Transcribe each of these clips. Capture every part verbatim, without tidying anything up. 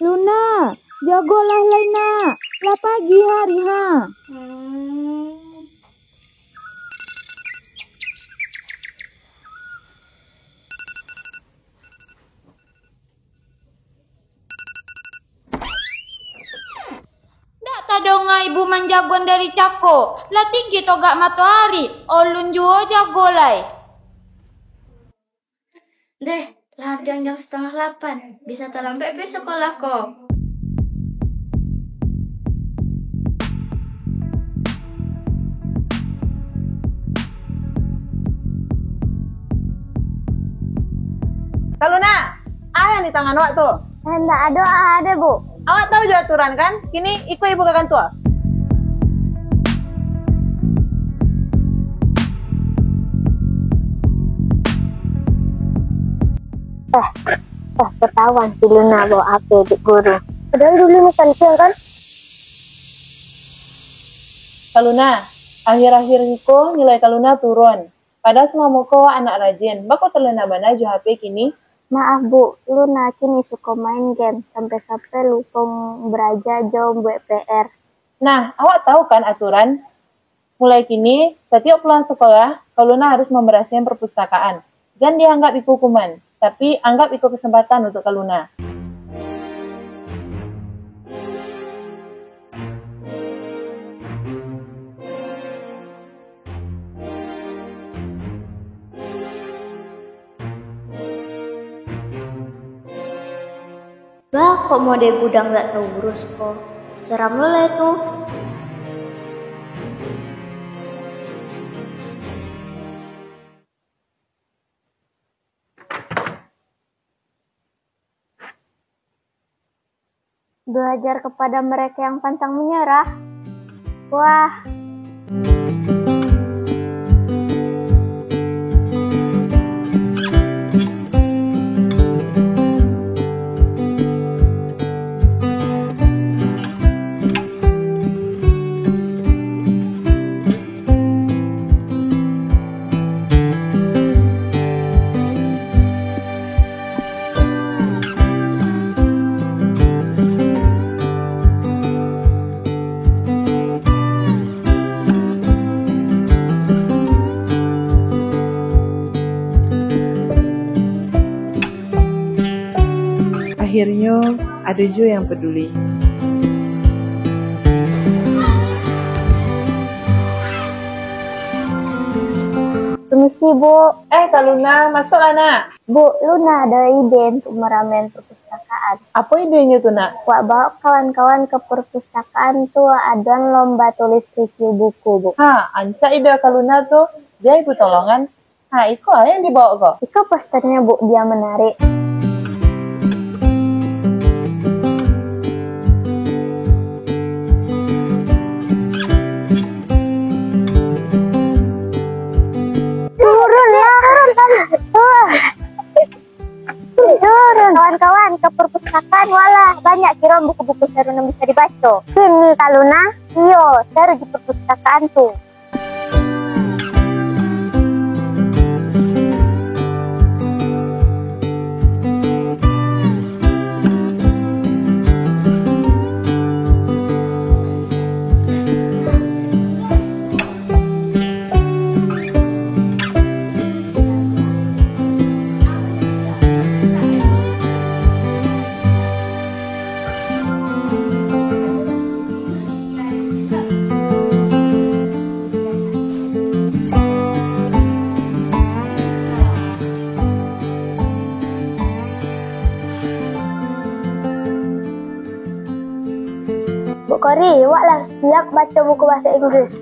Luna, jagolah lai nak, lah pagi hari ha. Ndak tadonga ibu manjaguan dari cako, lah tinggi togak matoari, olun juo jago lai. Deh, lah antiang jam satangah lapan, bisa talambek pai sakolah ko. Kaluna, a nan di tangan awak tu? Ndak ado a deh, Bu. Awak tahu jo aturan kan? Kini ikut ibu ka kantua. Eh, eh, ketahuan si Luna bawa H P dek guru. Padahal dulu ni santiang kan? Kaluna, akhir-akhir iko nilai Kaluna turun. Padahal salamo ko anak rajin, bako talena bana jo H P kini? Maaf, Bu, Luna kini suko main game, sampai-sampai lupo baraja jo buek P R. Nah, awak tahu kan aturan? Mulai kini, satiok pulang sekolah, Kaluna harus mambarasiahan perpustakaan. Jan dianggap iko hukuman, tapi anggap iko kesempatan untuk Kaluna. Bah, kok mode gudang dak taurus ko? Seram lo lai tu. Belajar kepada mereka yang pantang menyerah. Wah. Akhirnyo, ado juo yang peduli. Permisi, Bu. Eh, Kak Luna, masuklah, Nak. Bu, Luna ado ide untuk maramean perpustakaan. Apo idenyo tu, Nak? Wak bawa kawan-kawan ke perpustakaan tu, adoan lomba tulis review buku, Bu. Ha, rancak ide Kak Luna tu. Bia Ibu tolongan. Ha, iko lah yang dibawa ko. Iko posternyo, Bu, dia menarik. Turun lah. Turun. Kawan-kawan, ke perpustakaan, walah, banyak kiro buku-buku seru nan bisa dibaco. Kini, Kak Luna, iyo, seru di perpustakaan tu. Bu Kori, wak lah siap baco buku bahasa Inggris.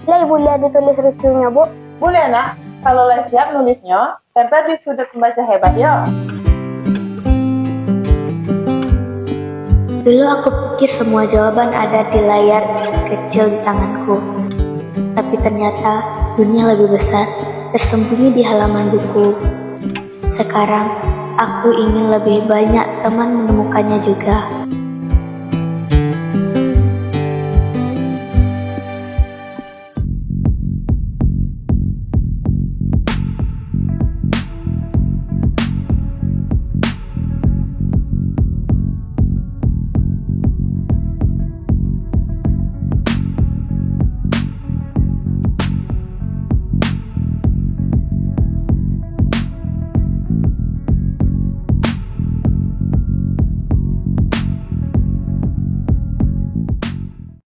Lai buliah ditulis reviewnya, Bu? Buliah, Nak. Kalau lah siap nulisnyo, tempel di sudut pembaca hebat, yo. Dulu aku pikir semua jawaban ada di layar kecil di tanganku. Tapi ternyata dunia lebih besar, tersembunyi di halaman buku. Sekarang, aku ingin lebih banyak teman menemukannya juga.